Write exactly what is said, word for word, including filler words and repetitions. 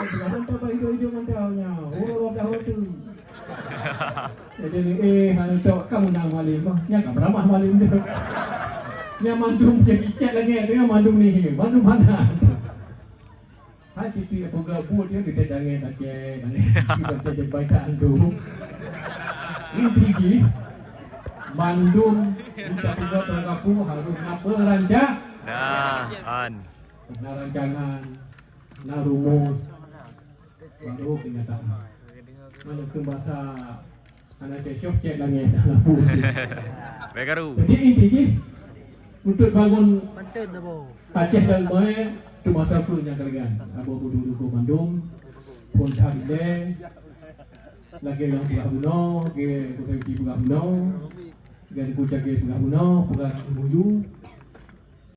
Mantap bak ijo-ijo mantap nyan. Oh, dah betul. Jadi, eh, hana tok kamu nak maling bah. Nyan ka beramah maling tu. Nyan mandum jadi cat lagi dengan mandum ni. Mandum mana? Hai titik peugah buet dia kita jangan lagi. Kita jadi baca tu. Inti ji mandum kita peugah peugah harus nak beranjak. Nah, an. Na rancangan, na rumus, baru kenyataan. Mana tu bahasa anak cecok cek langit. Bekaru. Jadi inti jih untuk bangun Pantun dah bau. Aceh dan Mae tu masa tu nyang kalian. Abu Budu Duku Bandung, pun tak dileh, lagi yang pula buno, lagi kusai pula buno, lagi kucak pula buno, pula buyu.